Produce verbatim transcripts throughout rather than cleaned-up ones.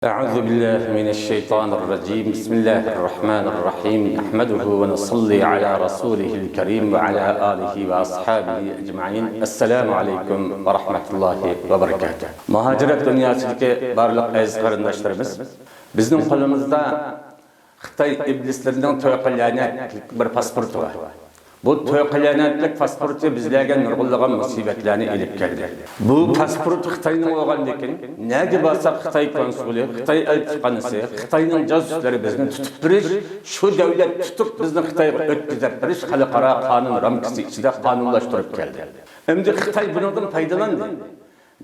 أعوذ بالله من الشيطان الرجيم. بسم الله الرحمن الرحيم. نحمده ونصلي على رسوله الكريم وعلى آله وأصحابه أجمعين. السلام عليكم ورحمة الله وبركاته. مۇھاجىرەت دۇنياسىدىكى بارلىق ئەزىز قېرىنداشلىرىمىز، بىزنىڭ قولىمىزدا خىتاي ئىبلىسلىرىنىڭ توي قىلغان بىر پاسپورتى بار. بۇ توي قىلغانلىق پاسپورتى بىزلەرگە نۇرغۇنلىغان مۇسىبەتلەرنى ئېلىپ كەلدى. بۇ پاسپورت خىتاينىڭ بولغاندىكىن، نەگە بارساق خىتاي كونسۇلى، خىتاي ئەلچىخانىسى، خىتاينىڭ جاسۇسلىرى بىزنى تۇتۇپ بېرىش، شۇ دۆلەت تۇتۇپ بىزنى خىتايغا ئۆتكۈزۈپ بېرىش خەلقئارا قانۇن رامكىسى ئىچىدە قانۇنلاشتۇرۇپ كەلدى. ئەمدى خىتاي بۇنىڭدىن پايدىلاندى.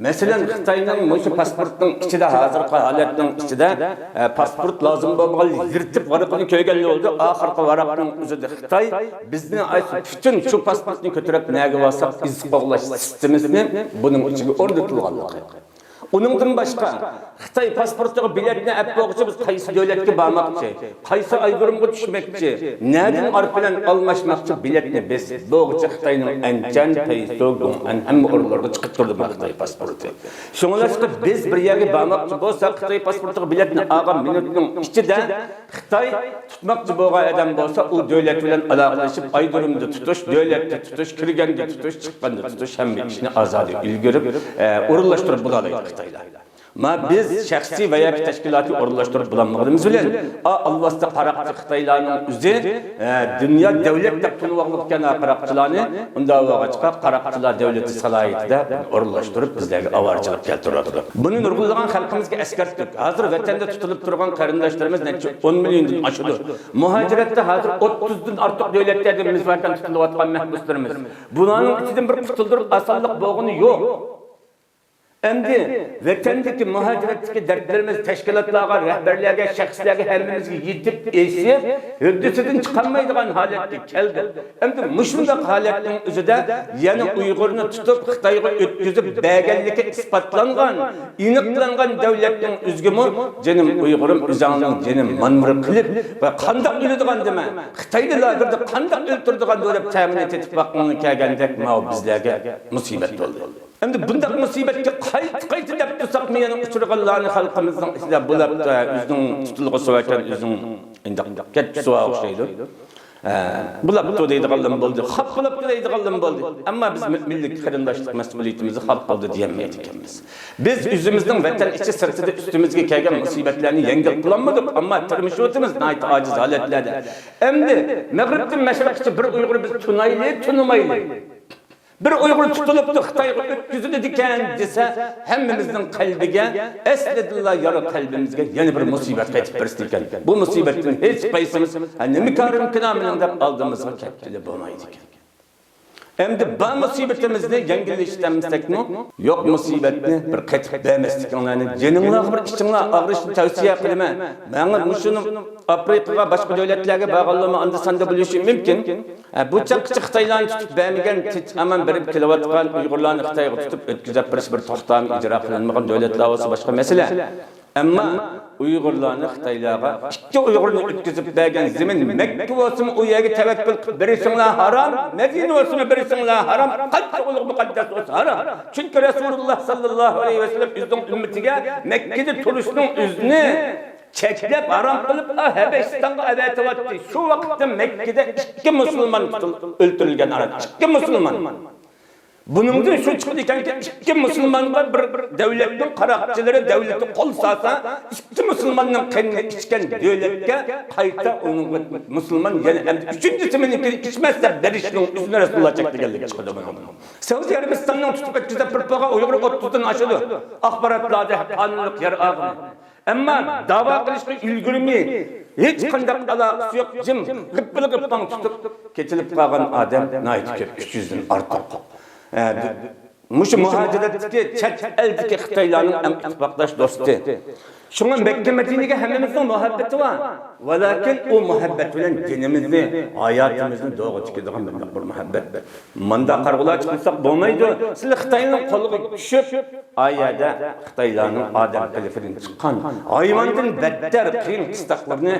مەسىلەن، خىتاينىڭ مۇشۇ پاسپورتنىڭ ئىچىدە، ھازىرقى ھالەتنىڭ ئىچىدە، ئە، پاسپورت لازىم بولمىغان يىرتىپ ۋاراقنى كۆرگەنلا بولدى. ئاخىرقى ۋاراقنىڭ ئۆزىدە خىتاي بىزنى ئاشۇ پۈتۈن شۇ پاسپورتنى كۆتۈرۈپ نەگە بارساق ئىز قوغلاش سىستېمىسىنى بۇنىڭ ئىچىگە ئورنىتىلغانلىقى. ئۇنىڭدىن باشقا، خىتاي پاسپورتىغا بېلەتنى ئەپ بولغۇچە بىز قايسى دۆلەتكە بارماقچى، قايسى ئايرودرومغا چۈشمەكچى، نەدىن ئايروپىلان ئالماشماقچى، بېلەتنى بېسىپ بولغۇچە خىتاينىڭ ئەنچەن، پەيسۇ، گۇڭئەن ھەممە ئورۇنلارغا چىقىپ تۇردى مانا خىتاي پاسپورتى. شۇڭلاشقا بىز بىر يەرگە بارماقچى بولساق، خىتاي پاسپورتىغا بېلەتنى ئالغان مىنۇتنىڭ ئىچىدە خىتاي تۇتماقچى بولغان ئادەم بولسا، ئۇ دۆلەت بىلەن ئالاقىلىشىپ، ئايرودرومدا تۇتۇش، دۆلەتتە تۇتۇش، كىرگەندە تۇتۇش، چىققاندا تۇتۇش، ھەممە ئىشنى ئازادە ئۈلگۈرۈپ، ئە، ئورۇنلاشتۇرۇپ بولالايدۇ خىتايلار. ما بىز شەخسىي ۋە ياكى تەشكىلاتىي ئورۇنلاشتۇرۇپ بولالمىغىنىمىز بىلەن، ئا، ئالۋاستى قاراقچى خىتايلارنىڭ ئۆزى، ئە، دۇنيا دۆلەت دەپ تونۇۋالغۇلۇقكەن قاراقچىلارنى، ئۇنداق بولغاچقا قاراقچىلار دۆلىتى سالاھىيىتىدە ئورۇنلاشتۇرۇپ، بىزلەرگە ئاۋارىچىلىك كەلتۈرۈۋاتىدۇ. بۇنى نۇرغۇنلىغان خەلقىمىزگە ئەسكەرتتۇق. ھازىر ۋەتەندە تۇتۇلۇپ تۇرغان قېرىنداشلىرىمىز نەچچە ئون مىليوندىن ئاشىدۇ. مۇھاجىرەتتە ھازىر ئوتتۇزدىن ئارتۇق دۆلەتلەردە بىز باركەن تۇتۇلۇۋاتقان مەھبۇسلىرىمىز. بۇلارنىڭ ئىچىدىن بىر قۇتۇلدۇرۇپ ئالساقلىق بولغىنى يوق. ئەمدى ۋەتەندىكى مۇھاجىرەتتىكى دەردلىرىمىز تەشكىلاتلارغا، رەھبەرلەرگە، شەخسلەرگە ھەممىمىزگە يېتىپ ئېسىپ، ھۆددىسىدىن چىقالمايدىغان ھالەتكە كەلدى. ئەمدى مۇشۇنداق ھالەتنىڭ ئۆزىدە يەنە ئۇيغۇرنى تۇتۇپ خىتايغا ئۆتكۈزۈپ بەرگەنلىكى ئىسپاتلانغان، ئېنىقلانغان دۆلەتنىڭ ئۆزىگىمۇ، جېنىم ئۇيغۇرۇم، ئۆزۈڭنىڭ جېنىم مانمۇرا قىلىپ ۋە قانداق ئۆلىدىغان دېمە، خىتاينى لاگېردا قانداق ئۆلتۈرىدىغان دەپ تەمىنى تېتىپ باققىڭغا كەلگەندەك ماۋۇ بىزلەرگە مۇسىبەت بولدى. ئەمدى بۇنداق مۇسىبەتكە قايتا-قايتا دەپ تۇرساقمۇ يەنە ئۇچرىغانلارنى خەلقىمىزنىڭ ئىچىدە بۇلاپتۇ، ئۆزىنىڭ تۇتۇلغۇسى باركەن، ئۆزىنىڭ ئىنداق كەتكۈسى بار ئوخشايدۇ. ئە، بۇلاپتۇ دەيدىغانلىرىمۇ بولدى، خاپا بولۇپتۇ دەيدىغانلىرىمۇ بولدى. ئەمما بىز مىللىي قېرىنداشلىق مەسئۇلىيىتىمىزدە خاپا بولدى دېيەلمەيدىكەنمىز. بىز ئۆزىمىزنىڭ ۋەتەن ئىچى سىرتىدا ئۈستىمىزگە كەلگەن مۇسىبەتلەرنى يەڭگىل قىلالمىدۇق، ئەمما تىرمىشىۋاتىمىز ناھايىتى ئاجىز ھالەتلەردە. ئەمدى مەغرىبتىن مەشرىققىچە بىر ئۇيغۇر بىز تونۇيلى، تونۇمايلى. بىر ئۇيغۇر تۇتۇلۇپتۇ، خىتايغا ئۆتكۈزۈلىدىكەن دېسە، ھەممىمىزنىڭ قەلبىگە، ئەسلىدىنلا يارا قەلبىمىزگە يەنە بىر مۇسىبەت قېتىپ بېرىسىدىكەن. بۇ مۇسىبەتتىن ھېچقايسىمىز، ھە، نېمە كارىمكىنا مېنىڭ دەپ ئالدىمىزغا كەتكىلى بولمايدىكەن. ئەمدى بار مۇسىبىتىمىزنى يەڭگىللىشتۈرەلمىسەكمۇ، يوق مۇسىبەتنى بىر قېتىپ بەرمەسلىكىڭلارنى، جېنىڭلارغا بىر ئىچىڭلار ئاغرىشنى تەۋسىيە قىلىمەن. ماڭا مۇشۇنى ئافرىقىغا، باشقا دۆلەتلەرگە بارغانلارمۇ ئاندا-ساندا بولۇشى مۇمكىن. ئە، بۇ چاغقىچە خىتايلارنى تۇتۇپ بەرمىگەن، تىنچ ئامان بېرىپ كېلىۋاتقان ئۇيغۇرلارنى خىتايغا تۇتۇپ ئۆتكۈزۈپ بېرىش بىر توختامى ئىجرا قىلىنمىغان دۆلەتلەر بولسا باشقا مەسىلە. ئەمما ئۇيغۇرلارنى خىتايلارغا، ئىككى ئۇيغۇرنى ئۆتكۈزۈپ بەرگەن زېمىن مەككە بولسىمۇ ئۇ يەرگە تەۋەككۈل قىلىپ بېرىشىڭلار ھارام، مەدىنە بولسىمۇ بېرىشىڭلار ھارام، قانچە ئۇلۇغ مۇقەددەس بولسا ھارام. چۈنكى رەسۇلۇللا ساللاللاھۇ ئەلەيھى ۋەسەللەم ئۆزىنىڭ ئۈممىتىگە مەككىدە تۇرۇشنىڭ ئۆزىنى چەكلەپ، ھارام قىلىپ، ھەبەشىستانغا ئەۋەتىۋەتتى. شۇ ۋاقىتتا مەككىدە ئىككى مۇسۇلمان تۇتۇل-، ئۆلتۈرۈلگەن، ئىككى مۇسۇلمان. بۇنىڭدىن شۇ چىقىدىكەنكى، ئىككى مۇسۇلمانغا بىر دۆلەتنىڭ قاراقچىلىرى دۆلىتى قول سالسا، ئىككى مۇسۇلماننىڭ قېنىنى ئىچكەن دۆلەتكە قايتا ئۇنىڭغا مۇسۇلمان يەنە ئەمدى ئۈچىنچىسى مېنىڭكىنى ئىچمەس دەپ بېرىشنىڭ ئۆزىنى رەسۇلۇللا چەكلىگەنلىكى چىقىدۇ بۇنىڭدىن. سەئۇدى ئەرەبىستاننىڭ تۇتۇپ ئۆتكۈزۈپ بېرىپ بولغان ئۇيغۇر ئوتتۇزدىن ئاشىدۇ. ئاخباراتلاردا قانۇنلۇق يەر ئالغىنى. ئەمما داۋا قىلىشقا ئۈلگۈرمەي، ھېچقانداق ئالاقىسى يوق، جىم، غىپپىلە غىپپاڭ تۇتۇپ كېتىلىپ قالغان ئادەم ناھايىتى كۆپ، ئۈچ يۈزدىن ئارتۇق. ئە، مۇشۇ مۇھاجىرەتتىكى، چەت ئەلدىكى خىتايلارنىڭ ئەڭ ئىتتىپاقداش دوستى. شۇڭا مەككە مەدىنىگە ھەممىمىزنىڭ مۇھەببىتى بار. ۋەلاكىن ئۇ مۇھەببەت بىلەن دىنىمىزنى، ھاياتىمىزنى دوغا تىكىدىغان مۇنداق بىر مۇھەببەت. مانداق قارىغۇلارچە قىلساق بولمايدۇ. سىلەر خىتاينىڭ قولىغا چۈشۈپ، ئا يەردە خىتايلارنىڭ ئادەم قىلىقىدىن چىققان، ھايۋاندىن بەتتەر قىيىن قىستاقلىرىنى،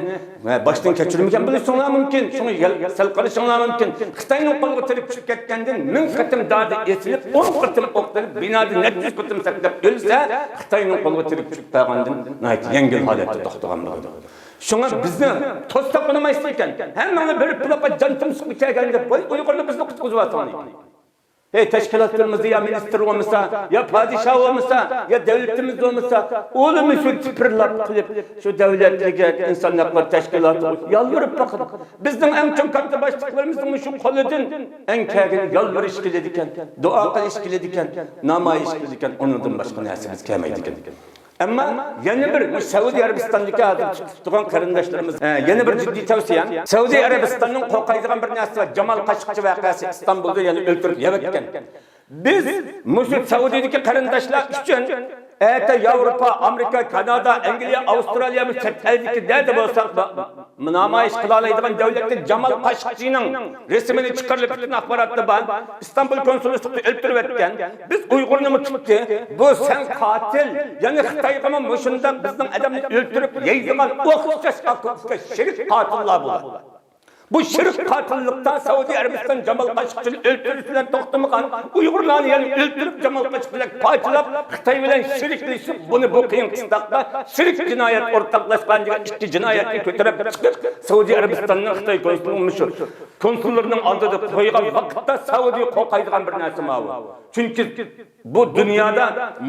ۋە باشتىن كەچۈرمىگەن بولۇشۇڭلار مۇمكىن. شۇڭا يەل-، سەل قارىشىڭلار مۇمكىن. خىتاينىڭ قولىغا تىرىك چۈشۈپ كەتكەندىن مىڭ قېتىم دادە ئېسىلىپ، ئون قېتىم ئوق تېگىپ، بىنادا نەچچە يۈز قېتىم سەكرەپ ئۆلسە، خىتاينىڭ قولىغا تىرىك چۈشۈپ قالغاندىن ناھايىتى يەڭگىل ھالەتتە توختىغان بولىدۇ. شۇڭا بىزنى توسساق ئۇنىمايسىز ئىكەن. ھەممىڭلار بىر پىلاپقا جان تۇمشۇققا كەلگەندە، ۋاي ئۇيغۇرنى بىزنى قۇتقۇزۇۋاتساڭلار. ھەي، تەشكىلاتلىرىمىزدا يا مىنىستىر بولمىسا، يا پادىشاھ بولمىسا، يا دۆلىتىمىز بولمىسا، ئۇلىمۇ شۇ تىپىرلاپ قېلىپ، شۇ دۆلەتلىرىگە، ئىنسان ھەقلىرى تەشكىلاتىغا يالۋۇرۇپ باقىدۇ. بىزنىڭ ئەڭ چوڭ كاتتا باشلىقلىرىمىزنىڭ شۇ قولىدىن ئەڭ كەلگىنى يالۋۇرۇش كېلىدىكەن، دۇئا قىلىش كېلىدىكەن، نامايىش قىلىدىكەن، ئۇنىڭدىن باشقا نەرسىمىز كەلمەيدىكەن. ئەمما يەنە بىر، مۇشۇ سەئۇدى ئەرەبىستاندىكى ھازىر تۇتۇپ تۇرغان قېرىنداشلىرىمىز، ئە، يەنە بىر جىددىي تەۋسىيەم. سەئۇدى ئەرەبىستاننىڭ قورقايدىغان بىر نەرسىسى بار. جامال قاشۇقچى ۋەقەسى ئىستانبۇلدا يەنە ئۆلتۈرۈپ يەۋەتكەن. بىز مۇشۇ سەئۇدىدىكى قېرىنداشلار ئۈچۈن ئەتە ياۋروپا، ئامېرىكا، كانادا، ئەنگلىيە، ئاۋسترالىيە، بۇ چەت ئەلدىكى نەدە بولساق، نامايىش قىلالايدىغان دۆلەتتە جامال قاشۇقچىنىڭ رەسىمىنى چىقىرىپ، پۈتۈن ئاخباراتتا بار. ئىستانبۇل كونسۇللۇقىنى ئۆلتۈرۈۋەتكەن. بىز ئۇيغۇرنىمۇ تۇتتى. بۇ سەن قاتىل. يەنى خىتايغىمۇ مۇشۇنداق بىزنىڭ ئادەمنى ئۆلتۈرۈپ يەيدىغان ئوخشاش ئاكا-ئۇكا شېرىك قاتىللار بۇلار. بۇ شېرىك قاتىللىقتا سەئۇدى ئەرەبىستان جامال قاشۇقچىنى ئۆلتۈرۈش بىلەن توختىمىغان، ئۇيغۇرلارنى يەنە ئۆلتۈرۈپ، جامال قاشۇقچى بىلەن پارچىلاپ، خىتاي بىلەن شېرىكلىشىپ، بۇنى بۇ قىيىن قىستاقتا شېرىك جىنايەت ئورتاقلاشقان دېگەن ئىككى جىنايەتنى كۆتۈرۈپ چىقىپ، سەئۇدى ئەرەبىستاننىڭ خىتاي كونسۇلى مۇشۇ كونسۇللىرىنىڭ ئالدىدا قويغان ۋاقىتتا سەئۇدى قورقايدىغان بىر نەرسە ماۋۇ. چۈنكى بۇ دۇنيادا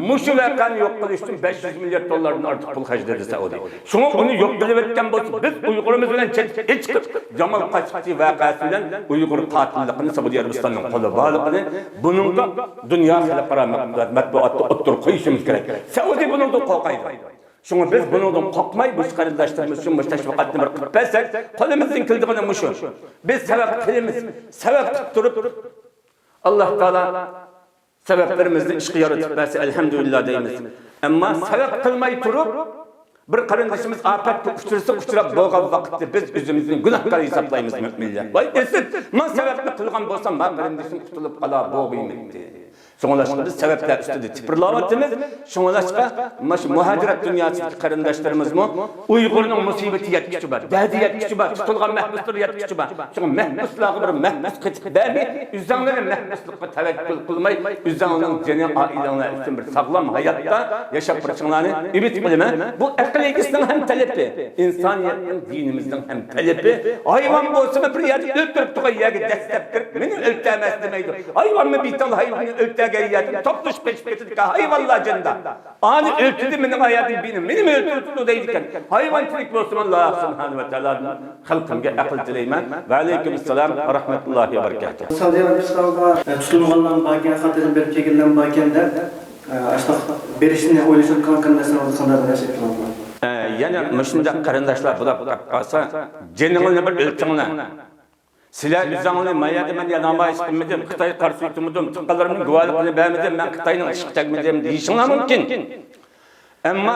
مۇشۇ ۋەقەنى يوق قىلىش ئۈچۈن بەش يۈز مىليارد دوللاردىن ئارتۇق پۇل خەجلىدى سەئۇدى. شۇڭا ئۇنى يوق قىلىۋەتكەن بولسا، بىز ئۇيغۇرىمىز بىلەن چەتكە چىقىپ، جامال قاشۇقچى ۋەقەسى بىلەن ئۇيغۇر قاتىللىقىنى سەئۇدى ئەرەبىستاننىڭ قولى بارلىقىنى، بۇنىڭغا دۇنيا خەلقئارا مەتبۇئاتتا ئوتتۇرىغا قويۇشىمىز كېرەك. سەئۇدى بۇنىڭدىن قورقايدۇ. شۇڭا بىز بۇنىڭدىن قورقماي، مۇشۇ قېرىنداشلىرىمىز ئۈچۈن مۇشۇ تەشۋىقاتنى بىر قىلىپ بەرسەك، قولىمىزدىن كېلىدىغىنى مۇشۇ. بىز سەۋەب قىلىمىز، سەۋەب قىلىپ تۇرۇپ، ئاللا تائالا سەۋەبلىرىمىزنى ئىشقا يارىتىپ بەرسە، ئەلھەمدۇلىللا دەيمىز. ئەمما سەۋەب قىلماي تۇرۇپ، بىر قېرىندىشىمىز ئاپەتكە ئۇچرىسا، ئۇچراپ بولغان ۋاقىتتا بىز ئۆزىمىزنى گۇناھكار ھېسابلايمىز مۆمىنلەر. ۋاي ئېسىت، مەن سەۋەبنى قىلغان بولسام، ما قېرىندىشىم قۇتۇلۇپ قالا بولغىيمىدى. شۇڭلاشقا بىز سەۋەبلەر ئۈستىدە تىپىرلاۋاتىمىز. شۇڭلاشقا مانا شۇ مۇھاجىرەت دۇنياسىدىكى قېرىنداشلىرىمىزمۇ ئۇيغۇرنىڭ مۇسىبىتى يەتكۈچە بار، دەردى يەتكۈچە بار، تۇتۇلغان مەھبۇسلار يەتكۈچە بار. شۇڭا مەھبۇسلارغا بىر مەھبۇس قېتىپ بەرمەي، ئۆزۈڭلارنى مەھبۇسلۇققا تەۋەككۈل قىلماي، ئۆزۈڭلارنىڭ جېنى، ئائىلەڭلار ئۈچۈن بىر ساغلام ھاياتتا ياشاپ بېرىشىڭلارنى ئۈمىد قىلىمەن. بۇ ئەقىل ئىگىسىنىڭ ھەم تەلىپى، ئىنسانىيەتنىڭ، دىنىمىزنىڭ ھەم تەلىپى. ھايۋان بولسىمۇ بىر يەردە ئۆلتۈرۈپ تۇرغان يەرگە دەسسەپ كىرىپ، مېنى ئۆلتۈرەمەس دېمەيدۇ. ھايۋانمۇ بىتال ھايۋاننى ئۆلتۈرگەن يەردىن توپلىشىپ قېچىپ كېتىدىكەن ھايۋانلار جېنىدا. ئانى ئۆلتۈردى، مېنىڭ ھاياتىم بىنى، مېنىمۇ ئۆلتۈرۈپتۇ دەيدىكەن. ھايۋانچىلىك بولسىمۇ، ئاللا سۇبھانەھۇ ۋە تائالادىن خەلقىمگە ئەقىل تىلەيمەن. ۋەئەلەيكۇم ئەسسالام ۋە رەھمەتۇللاھى ۋە بەرىكاتۇھ. سەئۇدى ئەرەبىستانغا، ئە، تۇتۇلغانلار باركەن، خاتىرجەم بېرىپ كەلگەنلەر باركەن دەپ، ئە، ئاشۇنداق بېرىشنى ئويلىشىۋاتقان قېرىنداشلىرىڭىزغا قانداق نەسىھەت قىلىڭلار؟ ئە، يەنە مۇشۇنداق قېرىنداشلار بۇلاپ قاپقالسا، جېنىڭلارنى بىر ئۆلچىڭلار. سىلەر ئۆزۈڭلارنى، ما يەردە مەن يا نامايىش قىلمىدىم، خىتايغا قارشى تۇرمىدىم، تۇغقانلىرىمنىڭ گۇۋاھلىقىنى بەرمىدىم، مەن خىتاينىڭ ئىشقا تەگمىدىم دېيىشىڭلار مۇمكىن. ئەمما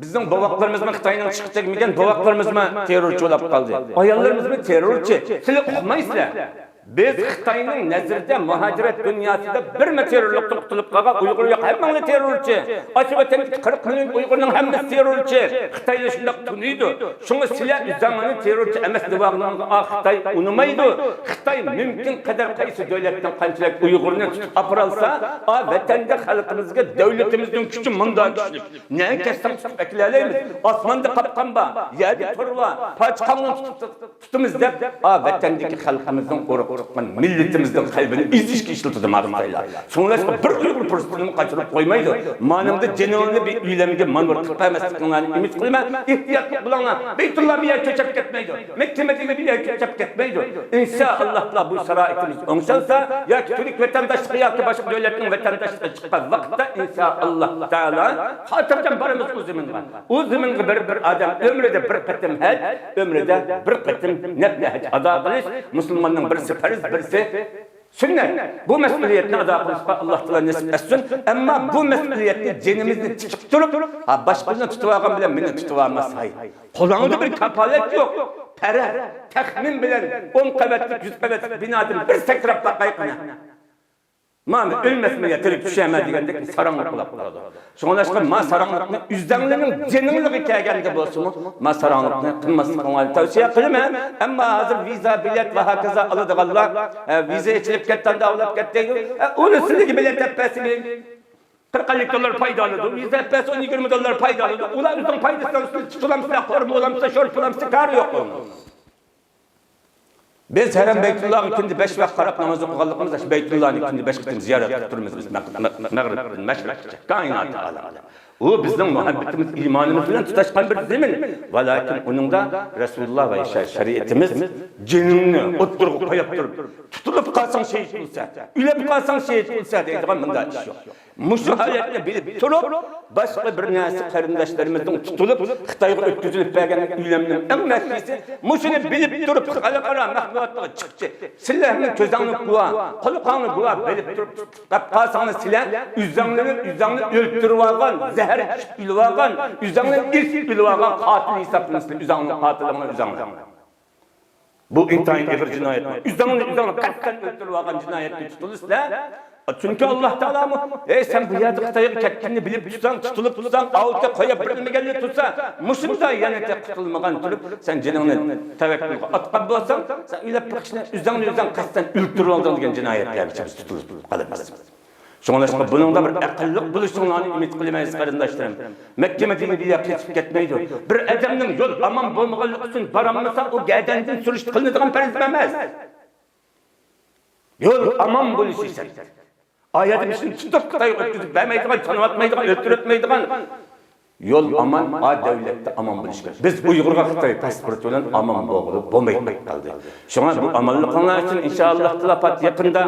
بىزنىڭ بوۋاقلىرىمىزمۇ خىتاينىڭ ئىشقا تەگمىگەن، بوۋاقلىرىمىزمۇ تېررورچى بولاپ قالدى. ئاياللىرىمىزمۇ تېررورچى. سىلەر ئۇقمايسىلەر. بىز خىتاينىڭ نەزىرىدە مۇھاجىرەت دۇنياسىدا بىرمۇ تېررورلۇقتىن قۇتۇلۇپ قالغان ئۇيغۇر يوق. ھەممىڭلار تېررورچى. ئاشۇ ۋەتەندىكى قىرىق مىليون ئۇيغۇرنىڭ ھەممىسى تېررورچى. خىتايلار شۇنداق تونۇيدۇ. شۇڭا سىلەر ئۆزۈڭلارنى تېررورچى ئەمەس دەۋالغىنىڭلارغا خىتاي ئۇنىمايدۇ. خىتاي مۇمكىن قەدەر قايسى دۆلەتنىڭ قانچىلىك ئۇيغۇرنى تۇتۇپ ئاپىرالسا، ئا ۋەتەندە خەلقىمىزگە دۆلىتىمىزنىڭ كۈچى مۇنداق كۈچلۈك. نەگە كەتسەڭ تۇتۇپ ئەكېلەلەيمىز. ئاسماندا قاپقان بار، يەردە تور بار، پاچىقاڭنى تۇتۇپ تۇتىمىز دەپ، ئا ۋەتەندىكى خەلقىمىزنىڭ، ئۇرۇق تۇغقان مىللىتىمىزنىڭ قەلبىنى ئېزىشكە ئىشلىتىدۇ ما خىتايلار. شۇڭلاشقا بىر ئۇيغۇر پۇرسىتىنىمۇ قاچۇرۇپ قويمايدۇ. مانىڭدا جېنىڭلارنى بىر ئۆيلەرگە مانىۋىر قىلىپ بەرمەسلىكىڭلارنى ئۈمىد قىلىمەن. ئېھتىياتلىق بولۇڭلار. بەيتۇللا بىر يەرگە كۆچۈپ كەتمەيدۇ. مەككە مەدىنە بىر يەرگە كۆچۈپ كەتمەيدۇ. ئىنشائاللا بۇ شارائىتىمىز ئوڭشالسا، ياكى تۈرك ۋەتەنداشلىقى ياكى باشقا دۆلەتنىڭ ۋەتەنداشلىقى چىققان ۋاقىتتا، ئىنشائاللا تائالا خاتىرجەم بارىمىز ئۇ زېمىنغا. ئۇ زېمىنغا بېرىپ بىر ئادەم ئۆمرىدە بىر قېتىم ھەج، ئۆمرىدە بىر قېتىم نەپلى ھەج ئادا قىلىش مۇسۇلماننىڭ بىرسى پەرز، بىرسى سۈننەت. بۇ مەسئۇلىيەتنى ئادا قىلىشقا ئاللا تائالا نېسىپ ئەتسۇن. ئەمما بۇ مەسئۇلىيەتنى جېنىمىزنى تىكىپ تۇرۇپ، ھا، باشقىلارنى تۇتۇۋالغان بىلەن مېنى تۇتۇۋالماس، ھاي. قولۇڭدا بىر كاپالەت يوق. پەرە، تەخمىن بىلەن ئون قەۋەتلىك، يۈز قەۋەتلىك بىنادىن بىر سەكرەپ باقاي قېنى. مانا ئۆلمەسمۇ يا تىرىك چۈشەمەن دېگەندەك ساراڭلىق بولۇپ قالىدۇ. شۇڭلاشقا ما ساراڭلىقنى ئۆزۈڭلارنىڭ جېنىڭلارغا كەلگەندە بولسىمۇ، ما ساراڭلىقنى قىلماسلىقىڭلارنى تەۋسىيە قىلىمەن. ئەمما ھازىر ۋىزا، بېلەت ۋە ھاكازا ئالىدىغانلار، ئە، ۋىزا ئېچىلىپ كەتتى، ئانداق بولۇپ كەتتى. ئە، ئۇنى سىلىگە بېلەت ئەپ بەرسىمۇ. قىرىق ئەللىك دوللار پايدا ئالىدۇ، يۈز ئەپ بەرسە ئون يىگىرمە دوللار پايدا ئالىدۇ. ئۇلار ئۆزىنىڭ پايدىسىنى ئۈستىدە تۇتۇلامسىلەر، قورۇما بولامسىلەر، شورپا بولامسىلەر، كارى يوق ئۇنىڭ. بىز ھەرەم بەيتۇللاغا كۈندە بەش ۋاق قاراپ ناماز ئوقۇغانلىقىمىز، ئاشۇ بەيتۇللانى كۈندە بەش قېتىم زىيارەت قىلىپ تۇرىمىز بىز، مەغ-، مەغ-، مەغرىبتىن مەشرىققىچە، كائىناتى ئالەمگە. ئۇ بىزنىڭ مۇھەببىتىمىز، ئىمانىمىز بىلەن تۇتاشقان بىر زېمىن. ۋالاكىن ئۇنىڭدا رەسۇلۇللا ۋە شە-، شەرىئىتىمىز جېنىڭنى ئوتتۇرىغا قويۇپ تۇرۇپ، تۇتۇلۇپ قالساڭ شېھىت بولىسەن، ئۆلۈپ قالساڭ شېھىت بولىسەن دەيدىغان مۇنداق ئىش يوق. مۇشۇ ھالەتنى بىلىپ تۇرۇپ، باشقا بىر نەرسە قېرىنداشلىرىمىزنىڭ تۇتۇلۇپ، خىتايغا ئۆتكۈزۈلۈپ بەرگەن ئۆلۈمنىڭ ئەڭ مەخپىيسى، مۇشۇنى بىلىپ تۇرۇپ، خەلقئارا مەتبۇئاتلارغا چىقتى. سىلەرنىڭ كۆزۈڭنى گۇۋاھ، قۇلىقىڭنى گۇۋاھ بىلىپ تۇرۇپ، تۇتۇپ قالساڭلار، سىلەر ئۆزۈڭلىنى ئۆزۈڭنى ئۆلتۈرۈۋالغان، زەھەر ئىچىپ ئۆلۈۋالغان، ئۆزۈڭلىنى ئېسىپ ئۆلۈۋالغان قاتىل ھېسابلىنىسىلەر، ئۆزۈڭلارنىڭ قاتىلىڭلار ئۆزۈڭلار. بۇ ئىنتايىن ئېغىر جىنايەت. ئۆزۈڭنى ئۆزۈڭ قەستەن ئۆلتۈرۈۋالغان جىنايەتكە تۇتۇلىسىلەر. چۈنكى ئاللاھ تائالامۇ، ئەي، سەن بۇ يەردە خىتايغا كەتكىنىنى بىلىپ تۇرساڭ، تۇتۇلۇپ تۇرساڭ، ئاۋۇتە قويۇپ بېرىلمىگەننى تۇرسا، مۇشۇنداق يەنە قۇتۇلمىغان تۇرۇپ، سەن جېنىڭنى تەۋەككۈلگە ئاتقان بولساڭ، سەن ئۆلۈپ بېقىشنى ئۆزۈڭنى ئۆزۈڭ قەستەن ئۆلتۈرۈۋالدىڭ دېگەن جىنايەتلەرگىچە بىز تۇتۇلۇپ قالىمىز. شۇڭلاشقا بۇنىڭدا بىر ئەقىللىق بولۇشۇڭلارنى ئۈمىد قىلىمەن، ئەزىز قېرىنداشلىرىم. مەككە مەدىنە بىر يەرگە قېچىپ كەتمەيدۇ. بىر ئادەمنىڭ يول ئامان بولمىغانلىقى ئۈچۈن بارالمىسا، ئۇ گەدەندىن سۈرۈشتە قىلىنىدىغان پەرز ئەمەس. يول ئامان بولۇشى شەرت. ئايەتنى شۇنى تۇتۇپ، خىتايغا ئۆتكۈزۈپ بەرمەيدىغان، تونۇۋاتمايدىغان، ئۆلتۈرۈۋەتمەيدىغان. يول ئامان، ئا دۆلەتتە ئامان بولۇشى كېرەك. بىز ئۇيغۇرغا خىتاي پاسپورتى بىلەن ئامان بولغىلى بولماي قالدى. شۇڭا بۇ ئامانلىقىڭلار ئۈچۈن ئىنشائاللاھ تائالا پات يېقىندا،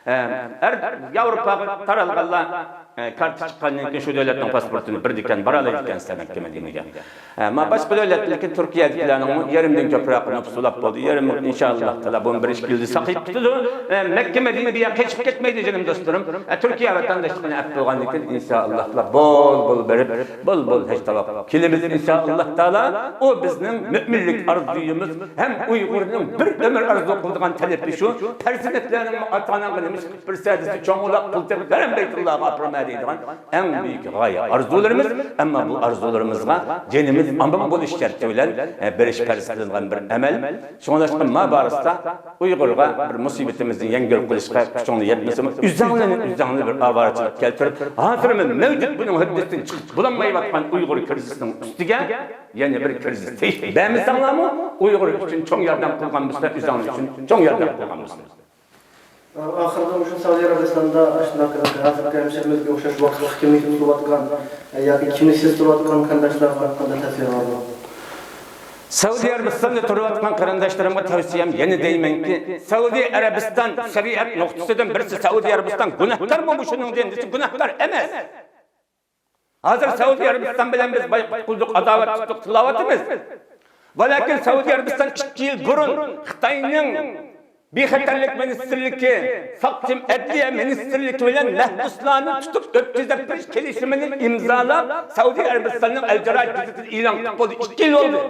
ئە، ھەر ياۋروپاغا تارالغانلار، ئە، كارتا چىققاندىن كېيىن شۇ دۆلەتنىڭ پاسپورتىنى بىردىكەن بارالايدىكەنسىلەر مەككە مەدىنىگە. ئە، ما باشقا دۆلەتلەركى تۈركىيەدىكىلەرنىڭمۇ يېرىمدىن كۆپرەك نوپۇسى بولۇپ بولدى. يېرىم ئىنشائاللاھ تائالا بۇنى بىر ئىككى يىلدا ساقىيىپ قۇتۇلىدۇ. ئە، مەككە مەدىنە بۇ يەر قېچىپ كەتمەيدۇ جېنىم دوستلىرىم. ئە، تۈركىيە ۋەتەنداشلىقىنى ئەپ بولغاندىن كېيىن ئىنشائاللاھ تائالا بول بول بېرىپ، بول بول ھەج تاۋاپ كېلىمىز ئىنشائاللاھ تائالا. ئۇ بىزنىڭ مۆمىنلىك ئارزۇيىمىز ھەم ئۇيغۇرنىڭ بىر ئۆمۈر ئارزۇ قىلىدىغان تەلىپى شۇ. پەرزەنتلەرنىڭ ئاتا-ئاناڭغا نېمە ئىش قىلىپ بېرىسەن دېسە، چوڭ ئۇلاق پۇل تېپىپ بەرەم بەيتۇللاغا ئاپىرىمەن دەيدىغان ئەڭ بۈيۈك غايە ئارزۇلىرىمىز. ئەمما بۇ ئارزۇلىرىمىزغا جېنىمىز ئامان بولۇش شەرتى بىلەن، ئە، بېرىش پەرز قىلىنغان بىر ئەمەل. شۇڭلاشقا ما بارىسىدا ئۇيغۇرغا بىر مۇسىبىتىمىزنى يەڭگىل قىلىشقا كۈچۈڭلار يەتمىسىمۇ، ئۆزۈڭلارنى ئۆزۈڭلار بىر ئاۋارىچىلىك كەلتۈرۈپ، ھازىرمۇ مەۋجۇت بۇنىڭ ھۆددىسىدىن چىقىپ بولالمايۋاتقان ئۇيغۇر كىرىزىسىنىڭ ئۈستىگە يەنە بىر كىرىزىس تېشىپ بەرمىسەڭلارمۇ، ئۇيغۇر ئۈچۈن چوڭ ياردەم قىلغان بولسىلەر، ئۆزۈڭلار ئۈچۈن چوڭ ياردەم قىلغان بولسىلەر. ئاخىرىدا مۇشۇ سەئۇدى ئەرەبىستاندا ئاشۇنداق ھازىرقى ھەمشېرىمىزگە ئوخشاش ۋاقىتلىق كىملىكتە تۇرۇۋاتقان ياكى كىملىكسىز تۇرۇۋاتقان قېرىنداشلارغا قانداق تەسىرى بار؟ سەئۇدى ئەرەبىستاندا تۇرۇۋاتقان قېرىنداشلىرىمغا تەۋسىيەم، يەنە دەيمەنكى، سەئۇدى ئەرەبىستان شەرىئەت نۇقتىسىدىن بىرسى، سەئۇدى ئەرەبىستان گۇناھكارمۇ مۇشۇنىڭدىن دېسە، گۇناھكار ئەمەس. ھازىر سەئۇدى ئەرەبىستان بىلەن بىز بايقۇت قىلدۇق، ئاداۋەت تۇتتۇق، تىلاۋاتىمىز. ۋەلەكىن سەئۇدى ئەرەبىستان ئىككى يىل بۇرۇن خىتاينىڭ بىخەتەرلىك مىنىستىرلىكى، ساقچى ئەدلىيە مىنىستىرلىكى بىلەن مەھبۇسلارنى تۇتۇپ ئۆتكۈزۈپ بېرىش كېلىشىمىنى ئىمزالاپ، سەئۇدى ئەرەبىستاننىڭ ئەل جەرائىد گېزىتىدە ئېلان قىلىپ بولدى. ئىككى يىل بولدى.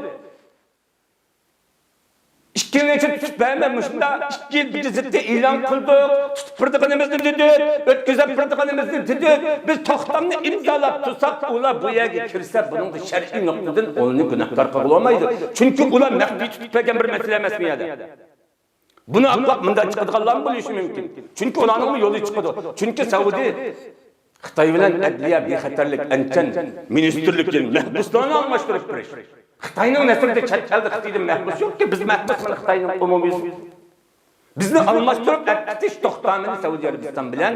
ئىككى يىلنىڭ ئىچىدە تۇتۇپ بەرمەي، مۇشۇنداق ئىككى يىل گېزىتتە ئېلان قىلدۇق، تۇتۇپ بېرىدىغىنىمىزنى دېدۇق، ئۆتكۈزۈپ بېرىدىغىنىمىزنى دېدۇق. بىز توختامنى ئىمزالاپ تۇرساق، ئۇلار بۇ يەرگە كىرسە، بۇنىڭدا شەرئىي نۇقتىدىن ئۇنى گۇناھكار قىلغىلى بولمايدۇ. چۈنكى ئۇلار مەخپىي تۇتۇپ بەرگەن بىر مەسىلە ئەمەس بۇ يەردە. بۇنى ئاقلاپ مۇنداق چىقىدىغانلارمۇ بولۇشى مۇمكىن. چۈنكى ئۇلارنىڭمۇ يولى چىقىدۇ. چۈنكى سەئۇدى خىتاي بىلەن ئەدلىيە بىخەتەرلىك ئەنچەن مىنىستىرلىكى مەھبۇسلارنى ئالماشتۇرۇپ بېرىش. خىتاينىڭ نەزىرىدە چەت ئەلدە خىتايدىن مەھبۇس يوقكى، بىز مەھبۇسمىز خىتاينىڭ ئومۇمىي. بىزنى ئالماشتۇرۇپ ئەكېتىش توختامىنى سەئۇدى ئەرەبىستان بىلەن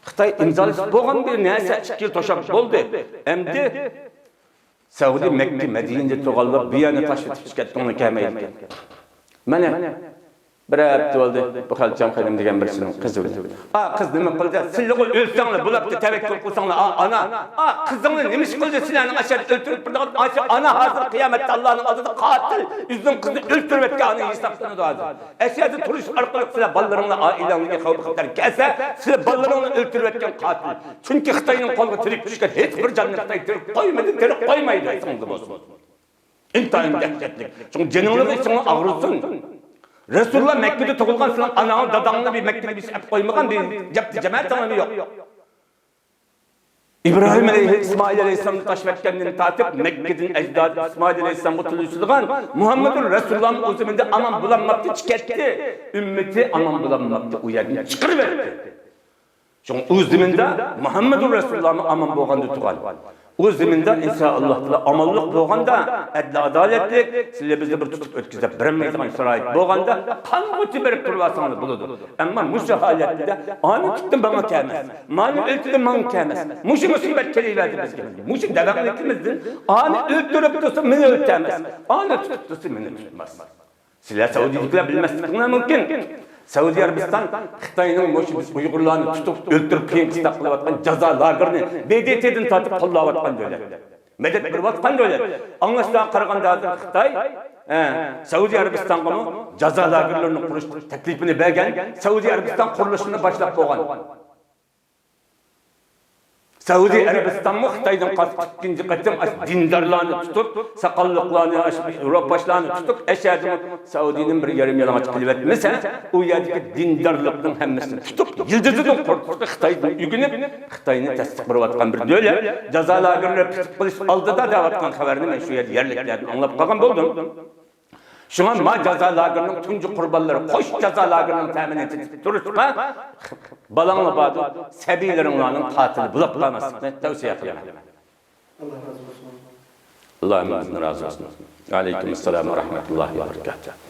خىتاي ئىمزالىشىپ بولغان بىر نەرسە ئىككى يىل توشاپ بولدى. ئەمدى سەئۇدى مەككە مەدىنىدە تۇرغانلار بۇ يەرنى تاشلىتىپ چىقىپ كەتكۈڭلار كەلمەيدىكەن. مانا بىر ھەپتە بولدى، بۇ خەلچەم خېنىم دېگەن بىرسىنىڭ قىزى ئۆلدى. ئا، قىز نېمە قىلدى؟ سىلىغۇ ئۆلسەڭلار بولاتتى، تەۋەككۈل قىلساڭلار. ئا، ئانا، ئا، قىزىڭنى نېمە ئىش قىلدى؟ سىلەرنىڭ ئاشۇ يەردە ئۆلتۈرۈپ بېرىدىغان ئاشۇ ئانا ھازىر قىيامەتتە ئاللانىڭ ئالدىدا قاتىل، ئۆزىنىڭ قىزىنى ئۆلتۈرۈۋەتكەن ئانا ھېسابلىنىدۇ ھازىر. ئەشۇ يەردە تۇرۇش ئارقىلىق سىلەر بالىلىرىڭلار، ئائىلەڭلارگە خەۋپ خەتەر كەلسە، سىلەر بالىلىرىڭلارنى ئۆلتۈرۈۋەتكەن قاتىل. چۈنكى خىتاينىڭ قولىغا تىرىك چۈشكەن ھېچ بىر جاننى خىتاي تىرىك قويمىدى، تىرىك قويمايدۇ، ئېسىڭىزدە بولسۇن. ئىنتايىن دەھشەتلىك. شۇڭا جېنىڭلارغا ئېسىڭلار ئاغرىسۇن. رەسۇلۇللا مەككىدە تۇغۇلغان، سېنىڭ ئاناڭ، داداڭنى بىر مەككىدە بىرسى ئەپ قويمىغان، بىر جەپتە جەمەتىڭلارمۇ يوق. ئىبراھىم ئەلەيھى، ئىسمائىل ئەلەيھىسسالامنى تاشلىۋەتكەندىن تارتىپ، مەككىدىن ئەجدادى ئىسمائىل ئەلەيھىسسالامغا تىللىشىدىغان مۇھەممەدۇر رەسۇلۇللانىڭ ئۆزى مەندە ئامان بولالماپتۇ، چىقىپ كەتتى. ئۈممىتى ئامان بولالماپتۇ، ئۇ يەردىن چىقىرىۋەتتى. چۈنكى ئۇ زېمىندا مۇھەممەدۇر رەسۇلۇللاھمۇ ئامان بولغاندا تۇغان. ئۇ زېمىندا ئىنشائاللاھ تائالا ئامانلىق بولغاندا، ئەدلى ئادالەتلىك، سىلەر بىزنى بىر تۇتۇپ ئۆتكۈزۈپ بېرەلمەيدىغان شارائىت بولغاندا، قانغۇچە بېرىپ تۇرۇۋالساڭلار بولىدۇ. ئەمما مۇشۇ ھالەتتە ئانى تۇتتى ماڭا كەلمەس، مانى ئۆلتۈردى ماڭا كەلمەس، مۇشۇ مۇسىبەت كېلىۋەردى بىزگە، مۇشۇ دەۋەڭلىكىمىزدىن ئانى ئۆلتۈرۈپ تۇرسا مېنى ئۆلتۈرمەس، ئانى تۇتۇپ تۇرسا مېنى تۇتماس. سىلەر سەئۇدىدىكىلەر بىلمەسلىكىڭلار مۇمكىن. سەئۇدى ئەرەبىستان خىتاينىڭ مۇشۇ بىز ئۇيغۇرلارنى تۇتۇپ، ئۆلتۈرۈپ، قىيىن قىستاق قىلىۋاتقان جازا لاگېرىنى ب د ت دىن تارتىپ قوللاۋاتقان دۆلەت. مەدەت بېرىۋاتقان دۆلەت. ئاڭلاشلارغا قارىغاندا ھازىر خىتاي، ئە، سەئۇدى ئەرەبىستانغىمۇ جازا لاگېرلىرىنى قۇرۇش تەكلىپىنى بەرگەن، سەئۇدى ئەرەبىستان قۇرۇلۇشىنى باشلاپ بولغان. سەئۇدى ئەرەبىستانمۇ خىتايدىن قالسا ئىككىنچى قېتىم ئاشۇ دىندارلارنى تۇتۇپ، ساقاللىقلارنى، ئاشۇ روپاشلارنى تۇتۇپ، ئەشەدىمۇ سەئۇدىنى بىر يېرىم يالىڭاچ قىلىۋەتمىسە، ئۇ يەردىكى دىندارلىقنىڭ ھەممىسىنى تۇتۇپ، يىلتىزىدىن قۇرۇتۇشقا خىتايدىن ئۆگىنىپ، خىتاينى تەستىقلىۋاتقان بىر دۆلەت. جازا لاگېرلىرى پۈتۈپ قېلىش ئالدىدا دەۋاتقان خەۋەرنى مەن شۇ يەردە يەرلىكلەردىن ئاڭلاپ قالغان بولدۇم. شۇڭا ما جازا لاگېرىنىڭ تۇنجى قۇربانلىرى قوش جازا لاگېرىنىڭ تەمىنى تېتىتىپ تۇرۇشقا، بالاڭلار باردۇ، سەبىيلىرىڭلارنىڭ قاتىلى بولۇپ قالماسلىقنى تەۋسىيە قىلىمەن. ئاللا رازى بولسۇن. ئاللا ھەممىمىزدىن رازى بولسۇن. ۋەئەلەيكۇم ئەسسالام ۋە رەھمەتۇللاھى ۋە بەرىكاتۇھ.